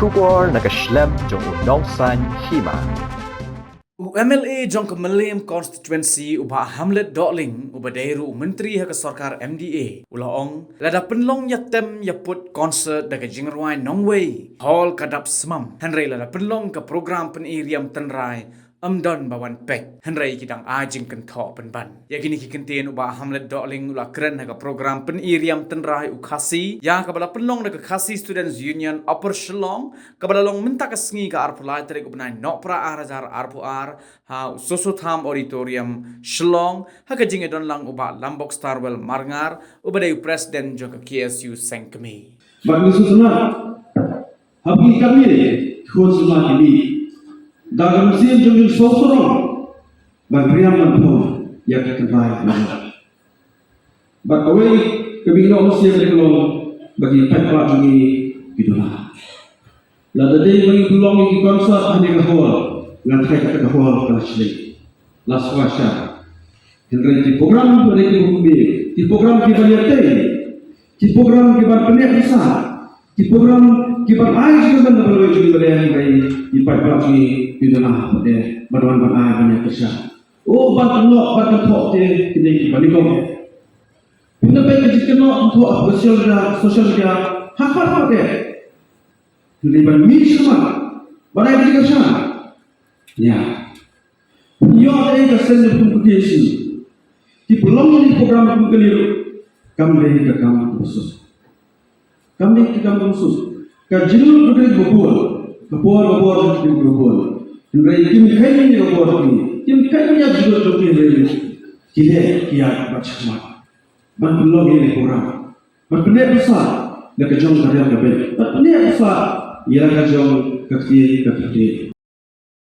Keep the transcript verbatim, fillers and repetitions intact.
Khubor na ka shlem jong u Nongsaiñ Hima. U M L A jong ka Mylliem Constituency, u Bah Hamlet Dohling, uba dei ruh u Myntri ha ka sorkar M D A, u la ong, lada pynlong ïa tem ïa put concert da ka jingrwai nongwei, hall ka dap smam. Hynrei lada pynlong ka program pyni riam tynrai, ym don ba wan peit. Hynrei ki dang ai jingkynthoh pynban. Ïa kine ki kyntien u Bah Hamlet Dohling u la kren ha ka program pyni riam tynrai u Khasi, ïa kaba la pynlong da ka Khasi Students Union Upper Shillong, kaba la long mynta ka sngi ka arphew lai tarik u bnai Nohprah ar hajar arphew ar, ha u Soso Tham Auditorium, Shillong, ha ka jingïadon lang u Bah Lambok Starwell Marngar, uba dei u President jong ka K S U Sengkmie. Bad ngi sngewsynei ha phi katne, khun samla ki mih da ka mynsiem jong ngi sngewsarong ban riam ban phong ïa ka kynrai. Bad kawei ka mih noh mynsiem ka long ba ki paidbah jong ngi ki duna. Lada dei ba ngi pynlong ïa ki concert ha kane ka hall, ngan thait ka hall ka la shlei, la swa sha. Hynrei ki program ba dei ki ba kumne, ki program ki ban ïatei, ki program ki ban pynïap pisa, ki program ki ban ai jingmynta na baloi jong ngi ba dei, hynrei ki paidbah jong ngi ki duna ba dei ban wan ban ai ban ïa kyrshan. O, ban kynthoh, ban kynthoh te kine ki ban ïakhun. Pynban ka jingkynthoh kynthoh ha social media, social media ha khmat khmat te. Hynrei ban mih sha khmat, ban ai ka jingkyrshan. Ïa. Ïoh te ka seng jong kum ka K S U. Ki pynlong ïa ki program kum kane ruh, kam dei ka kam kaba suk. Kam dei ka kam kaba suk. Ka jinglut ka dei kaba bun. Ka por ka bor ka dei kaba bun. Hynrei kim kheiñ ïa ka bor ka dei. Kim kheiñ ïa ka jinglut ka dei, hynrei ki leh ki ïaid bad shakhmat. Ban pynlong ïa ka program. Ban pynïap pisa da ka jong ka riam ka beit. Ban pynïap pisa ïa ka jong ka ktien ka ktien.